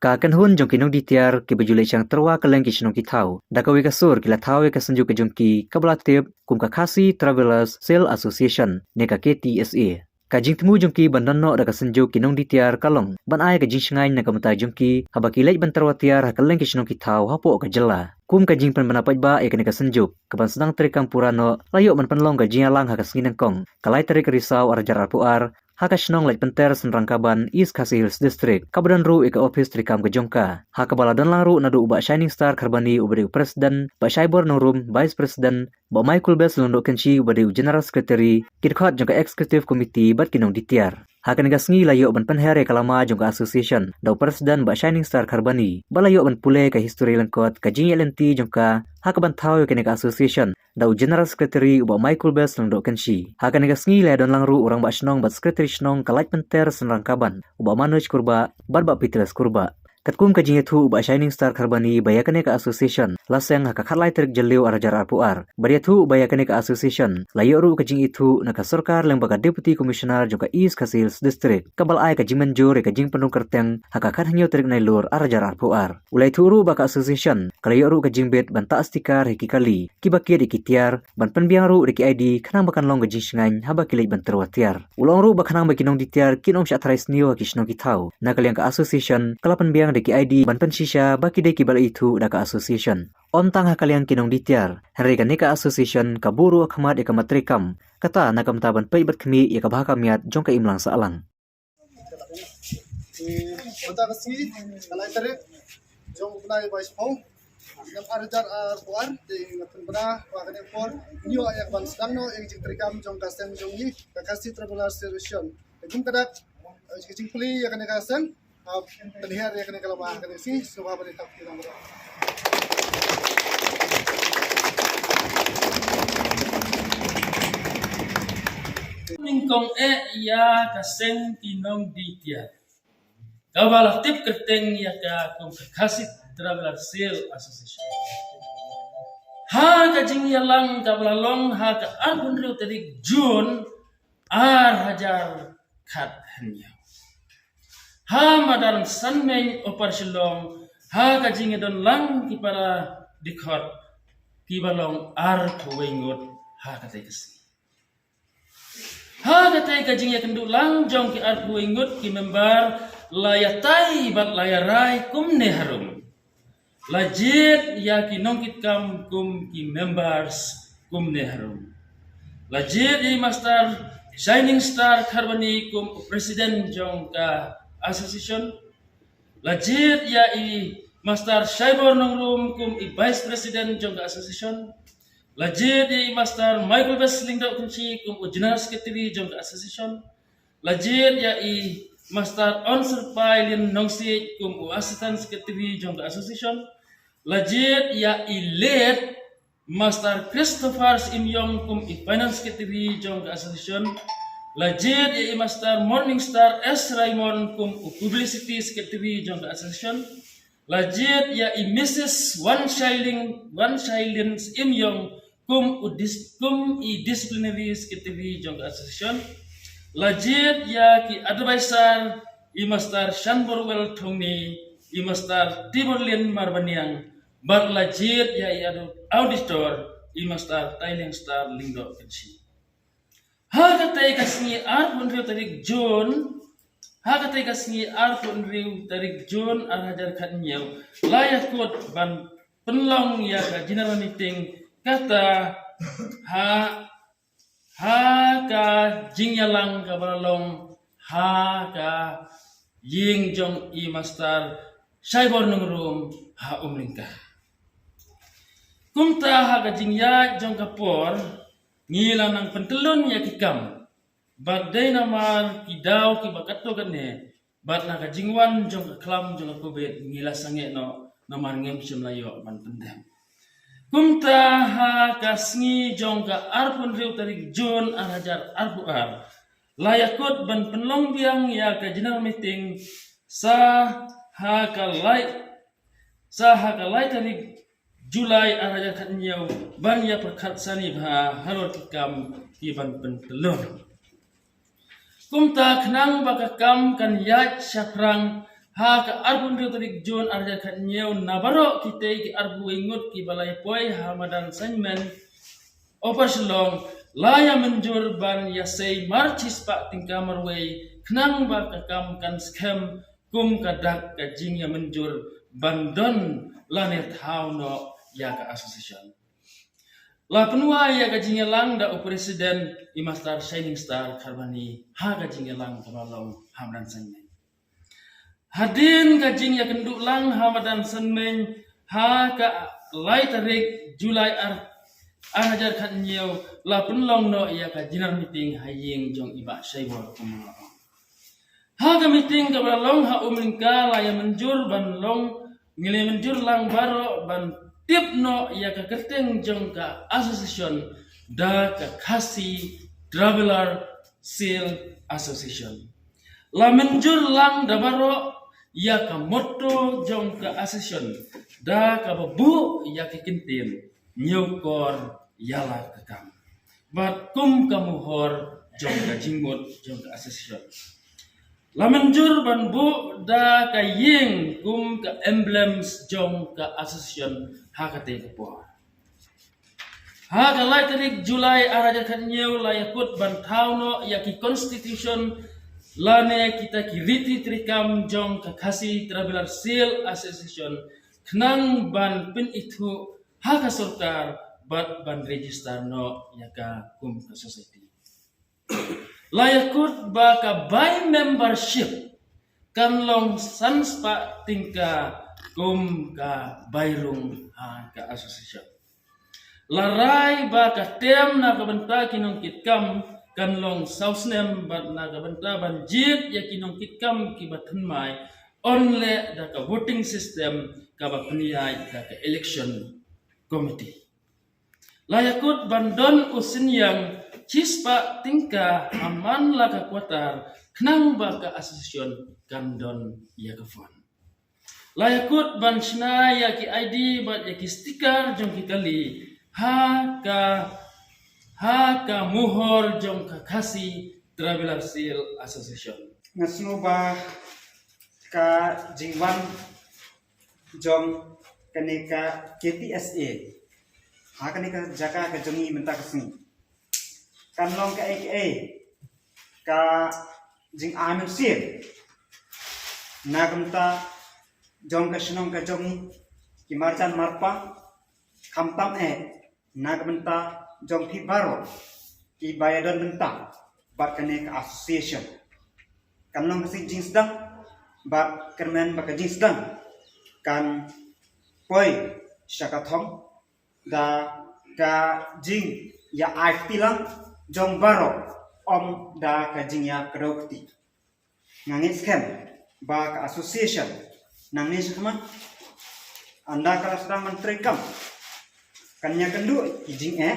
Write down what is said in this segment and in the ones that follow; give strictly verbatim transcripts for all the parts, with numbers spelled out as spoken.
Ka kynhun jong ki nongdie tiar kiba ju leit shang tyrwa kylleng ki shnong ki thaw, da kawei ka sur ki la thaw ïa ka synjuk ka jong ki kaba la tip kum ka Khasi Travelers Sale Association ne ka K T S A. Ka jingthmu jong ki ban don noh da ka synjuk ki nongdie tiar ka long ban ai ka jingshngaiñ na ka bynta jong ki haba ki leit ban tyrwa tiar ha kylleng ki shnong ki thaw hapoh ka jylla. Kum ka jingpynbna paidbah ïa kane ka synjuk, kaban sdang treikam pura noh, la ïoh ban pynlong ka jingïalang ha ka sngi nyngkong, ka lai tarik Risaw ar hajar arphew ar, ha ka shnong Laitpynter Synrangkaban, East Khasi Hills District, kaba don ruh ïa ka ophis treikam ka jong ka. Ha kaba la don lang ruh naduh u Bah Shining Star Kharbani uba dei u President, Bah Shaibor Nongrum, Vice President, Bah Michael Best Lyngdoh Kynshi uba dei u General Secretary, ki dkhot jong ka Executive Committee bad ki nongdie tiar. Ha kane ka sngi la ïoh ban pynher ïa ka lama jong ka association da u President Bah Shining Star Kharbani, bad la ïoh ban pule ka history lyngkot ka jingïaid lynti jong ka ha kaban thaw ïa kane ka association da u General Secretary u Bah Michael Best Lyngdoh Kynshi. Ha kane ka sngi la ïadon lang ruh u Rangbah Shnong bad Secretary Shnong ka Laitpynter Synrangkaban, u Bah Manoj Kurbah bad Bah Petros Kurbah. Katkum ka jingïathuh u Bah Shining Star Kharbani ba ïa kane ka association la seng ha ka khatlai tarik Jylliew ar hajar arphew ar, bad ïathuh ba ïa kane ka association la ïoh ruh ka jingithuh na ka sorkar lyngba ka Deputy Commissioner jong ka East Khasi Hills District, kaba la ai ka jingmynjur ïa ka jingpynrung kyrteng ha ka khathynñiew tarik Nailur ar hajar arphew ar. U la ïathuh ruh ba ka association ka la ïoh ruh ka jingbit ban tah sticker ha ki kali kiba kit ïa ki tiar, ban pynbiang ruh da ki I D khnang ba kan long ka jingshngaiñ haba ki leit ban tyrwa tiar. U la ong ruh ba khnang ba ki nongdie tiar kin ym shah tharai sniew ha ki shnong ki thaw, na ka liang ka association ka la pynbiang da ki I D ban pynshisha ba ki dei kiba la ithuh da ka association, ym tang ha ka liang ki nongdie tiar, hynrei kane ka association ka buh ruh ha khmat ïa ka mat treikam, kata na ka bynta ban peit bad khmih ïa ka bha ka miat jong ka imlang sahlang. Mynta ka sngi, ka lai tarik jong u bnai ba shiphew, snem ar hajar arphew ar, te nga pynbna ba ha kane ka por ngin ïoh ïa ka ban sdang noh ïa ka jingtreikam jong ka seng jong ngi, ka Khasi Travelers Association. Te kum ka dak, eh, ka jingplie ïa kane ka seng, ah, pynhiar ïa kane ka lama ha kane ka sngi, sngewbha ban ïatap ki nongmihkhmat. Nyngkong eh ïa ka seng ki nongdie tiar, kaba la tip kyrteng ïa ka kum ka Khasi Traveller Sale Association. Ha ka jingïalang kaba la long ha ka arphew hynriew tarik June ar hajar khathynñiew, ha madan Sanmeng, Upper Shillong, ha ka jingïadon lang ki para dkhot kiba long arphew wei ngut ha katei ka sngi. Ha katei ka jingïakynduh lang jong ki arphew wei ngut ki member, la ïatai bad la ïarai kumne harum. La jied ïa ki nongkitkam kum ki members kumne harum. La jied ïa i Master Shining Star Kharbani kum u president jong ka association. La jied ïa i Master Shaibor Nongrum kum i vice president jong ka association. La jied ïa i Master Michael Best Lyngdoh Kynshi kum u general secretary jong ka association. La jied ïa i Master Onserpai Lin Nongsiej kum u assistant secretary jong ka association. La jied ïa i late Master Christopher Imyong kum i finance secretary jong ka association. La jied ïa i Master Morningstar S Raymond kum u publicity secretary jong ka association. La jied ïa i Missus Wan Shailing, Wan Shailin Imyong kum u dis-, kum i disciplinary secretary jong ka association. La jied ïa ki advisor, i Master Shanborwell Thongni, i Master Tiborlin Marbaniang, bad la jied ïa i adu-, auditor, i Master Taileng Star Lyngdoh Kynshi. Ha katei ka sngi arphew hynriew tarik June, ha katei ka sngi arphew hynriew tarik June ar hajar khathynñiew, la ïakut ban pynlong ïa ka general meeting kata ha, ha ka jingïalang kaba la long ha ka ïing jong i Master Shaibor Nongrum ha Umlyngka. Kumta ha ka jingïaid jong ka por, ngi la nang pyntyllun ïa ki kam, bad dei namar ki daw kiba katto katne, bad na ka jingwan jong ka khlam jong ka covid, ngi la sangeh noh namar ngim shym la ïoh ban pyndep. Kumta ha ka sngi jong ka arphew hynriew tarik June ar hajar arphew ar, la ïakut ban pynlong biang ïa ka general meeting sa ha ka lai, sa ha ka lai tarik July ar hajar khathynñiew, ban ïa pyrkhat sani bha halor ki kam ki ban pyntyllun. Kumta khnang ba ka kam kan ïaid shaphrang Ha ka arphew hynriew tarik Jun ar hajar khathynñiew, na baroh kitei ki arphew wei ngut kiba la ïapoi ha madan Saint Mary Upper Shillong la ïa mynjur ban ïasei mar shispah tyngka marwei khnang ba ka kam kan skhem kum ka dak ka jingïamynjur ban don lane thaw noh ïa ka association. La pynwai ïa ka jingïalang da u President i Master Shining Star Kharbani ha ka jingïalang kaba long ha madan Saint Mary. Hadien ka jingïakynduh lang ha madan Saint Mary ha ka lai tarik July ar, ar hajar khathynñiew, la pynlong noh ïa ka general meeting ha ïing jong i Bah Shaibor Kumar. Ha ka meeting kaba la long ha Umryngka la ïa mynjur ban long, ngi la ïa mynjur lang baroh ban tip noh ïa ka kyrteng jong ka association da ka Khasi Traveller Seal Association. La mynjur lang da baroh ïa ka motto jong ka association da kaba buh ïa ka kyntien, ñiewkor ïa la ka kam. Bad kum ka muhor jong ka jingmut jong ka association. La mynjur ban buh da ka ïing kum ka emblems jong ka association ha katei ka por. Ha ka lai tarik July ar hajar khathynñiew la ïakut ban thaw noh ïa ki constitution lane kita ki riti treikam jong ka Khasi Traveller Seal Association khnang ban pynithuh ha ka sorkar bad ban register noh ïa ka kum ka society. La ïakut ba ka bai membership kan long san spah tyngka kum ka bai rung ha ka association. La rai ba ka term na ka bynta ki nongkitkam kan long saw snem bad na ka bynta ban jied ïa ki nongkitkam kiba thymmai, yn leh da ka voting system kaba pynïaid da ka election committee. La ïakut ban don u synñiang shispah tyngka ha man la ka quarter khnang ba ka association kan don ïa ka fund. La ïakut ban shna ïa ki I D bad ïa ki sticker jong ki kali ha ka, ha ka muhor jong ka Khasi Traveller Seal Association. Nga sngew ba ka jingwan jong kane ka K T S A ha kane ka jaka ka jong ngi mynta ka sngi kan long kaei kaei ka jingai mynsiem na ka bynta jong ka shnong ka jong ngi, ki marjan marpa, khamtam eh na ka bynta jong phi baroh kiba ïadon bynta bad kane ka association. Kan long ka jingsdang bad kyrmen ba ka jingsdang kan poi sha ka thong da ka jingïa ai kti lang jong baroh, ym da ka jingïa kdew kti. Nga ngeit skhem ba ka association nangne shakhmat, ynda ka la sdang ban treikam, kan ïakynduh ki jingeh.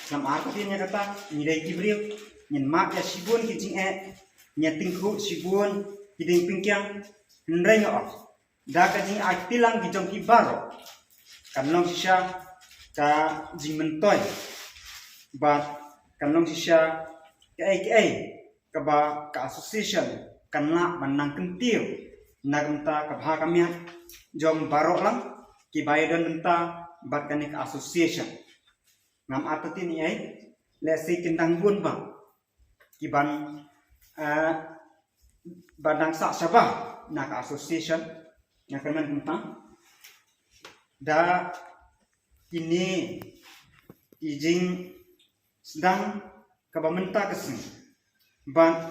Namar katei ïa kata ngi dei ki briew, ngin mad ïa shibun ki jingeh, ngi ïa tyngkhuh shibun ki diengpyngkiang. Hynrei nga ong da ka jingai kti lang ki jong phi baroh, kan long shisha ka jingmyntoi bad kan long shisha kaei kaei kaba ka association kan lah ban nang kyntiew na ka bynta ka bha ka miat jong baroh lang kiba ïadon bynta bad kane ka association. Ngam artatien ei, lehse kin dang bun bha kiban, eh, ban dang sah shabar na ka association. Nga kyrmen kumta da kine ki jingsdang kaba mynta ka sngi bad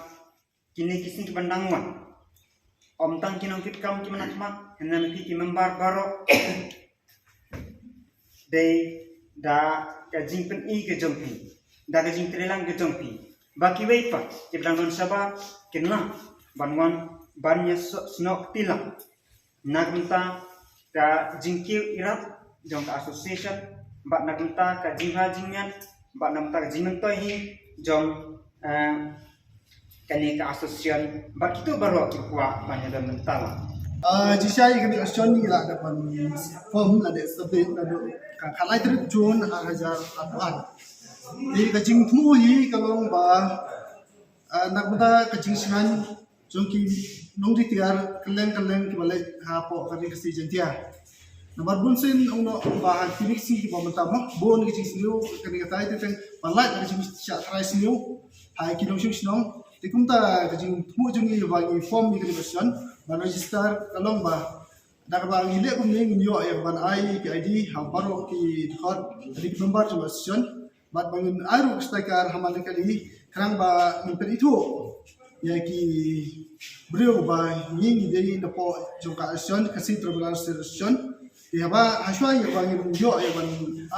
kine ki sngi kiban dang wan. Ym tang ki nongkitkam ki mynta khmat, hynrei ki member baroh dei da ka jingpyni ka jong phi, da ka jingtreilang ka jong phi, ba kiwei pat kiba dang don shabar kin lah ban wan ban ïa snoh kti lang na ka bynta ka jingkiew ïarap jong ka association bad na ka bynta ka jingbha jingmiat bad na ka bynta ka jingmyntoi hi jong, eh, kane ka association bad kito baroh ki kwah ban ïadon bynta lang. Ah, jingshisha ïa kane ka association ngi la dep ban form, la dep establish naduh ka khatlai tarik June ar hajar arphew ar. Te ka jingthmu hi ka long ba, ah, na ka bynta ka jingshngaiñ jong ki nongri tiar kylleng kylleng kiba leit hapoh ka Ri Khasi Jaiñtia. Namar bun sien ong noh ba ha kine ki sngi kiba mynta mo, bun ki jingsniew kane ka tai te teng ba lait ka jingshah tharai sniew ha ki nongshong shnong. Te kumta ka jingthmu jong ngi ba ngi form ïa kane ka session ban register ka long ba da kaba ngi leh kumne ngin ïoh ïa ka ban ai ki I D ha baroh ki dkhot, ki member jong ka session. Bad ba ngin ai ruh ka sticker ha man ka I D khnang ba ngin pynithuh ïa ki briew ba ngi ngi dei napoh jong ka association, Khasi Tribal Association. Te haba hashwa ïa ba ngin ïoh ïa ban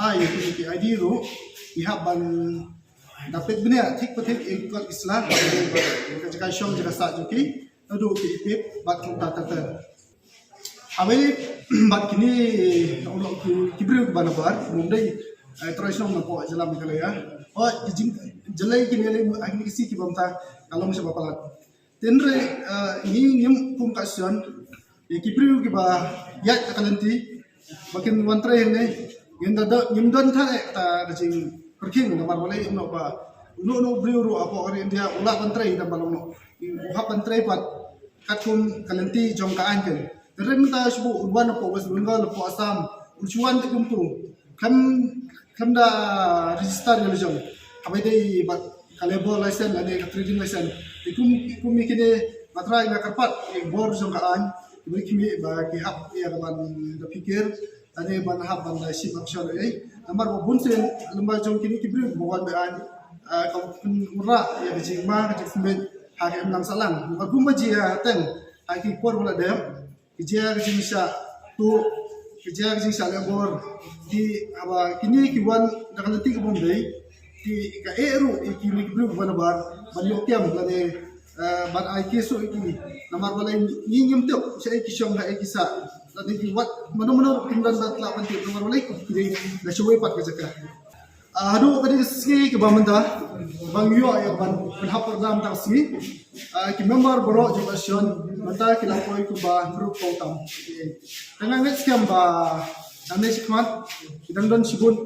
ai ïa ki I D ruh, ngi hap ban da peit bniah thik pa thik ïa ki kot ki sla, ka jaka shong jaka sah jong ki, naduh ki ipit bad kumta ter ter. Haba ïa bad kine, ong noh ki, ki briew kiba nabar, ym dei, eh, trai shnong napoh jylla Meghalaya. Oh, ki jing, jylla kine lei, ha kine ki sngi kiba mynta ka long shibun palat. Hynrei, eh, ngi ngim kum ka session, ïa ki briew kiba ïaid da ka lynti ba kin wan trei hangne, ngim da, ngim don than eh kata ka jingpyrkhing namar balei ong noh ba uno uno u briew ruh hapoh ka ri India u lah ban trei da ba long noh. U hap ban trei pat katkum ka lynti jong ka aiñ. Te hynrei mynta shu un wan hapoh West Bengal, hapoh Assam, un shu wan te kumtu. Khlem, khlem da register ïa la jong. Haba ïadei bad ka labour license lane ka trading license. Te kum, kum ïa kine nga tharai nga kyrpad ïa ka bor jong ka aiñ. Kiba khmih ba ki hap ïa ka ban da phikir lane ban hap ban da shim action ei. Namar ba bun sien lem bad jong kine ki briew ba wan ba aiñ, ah, ka pynrah ïa ka jingma ka jingsmit ha ka imlang sahlang. Namar kumba jia teng ha ki por ba la dep, ki jia ka jingshah tuh, ki jia ka jingshah leh bor. Ki haba kine ki wan da ka lynti kaba ym dei, ki ka eh ruh ïa kine ki briew kiba nabar ban ïoh kiam lane, eh, ban ai case ruh ïa ki. Namar balei ngi ngim tip shaei ki shong, haei ki sah. Lane ki wat mano mano ruh kim don ba tlot ban tip namar balei ki dei na shawei pat ka jaka. Ah, haduh kane ka sngi kaba mynta ba ngi ïoh ïa ban pynhap pynram tang sngi. Ah, ki member baroh jong ka session mynta ki la poi kumba hynriewphew tam. Te nga ngeit skhem ba nangne shakhmat ki dang don shibun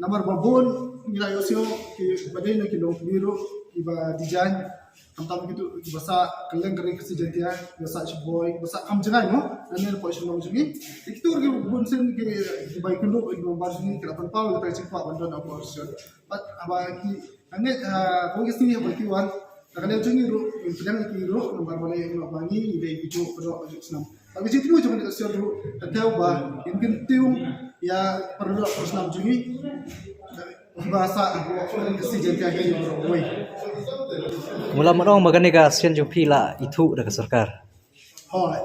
namar ba bun ngi la ïohsngew kiba dei na ki longkmie ruh kiba design. Khamtam kito kiba sah kylleng ka Ri Khasi Jaiñtia, kiba sah shiboi, kiba sah kham jngai mo, nangne hapoh shnong jong ngi. Te kito ruh ki bun sien ki, kiba ïakynduh ïa ki member jong ngi, ki la pynpaw ïa kata ka jingkwah ban don hapoh session. Bad haba ki, nangne, ah, hapoh ki sngi haba ki wan, na ka liang jong ngi ruh ngin pdiang ïa ki ruh namar balei ong noh ba ngi dei kijuh, kijuh, kijuh snam. Bad ka jingthmu jong kane ka session ruh ka thew ba ngin kyntiew ïa para doh para snam jong ngi. Ba sah hapoh Ri Khasi Jaiñtia hi baroh kawei. Mula mut ong ba kane ka session jong phi la ithuh da ka sorkar? Hooid.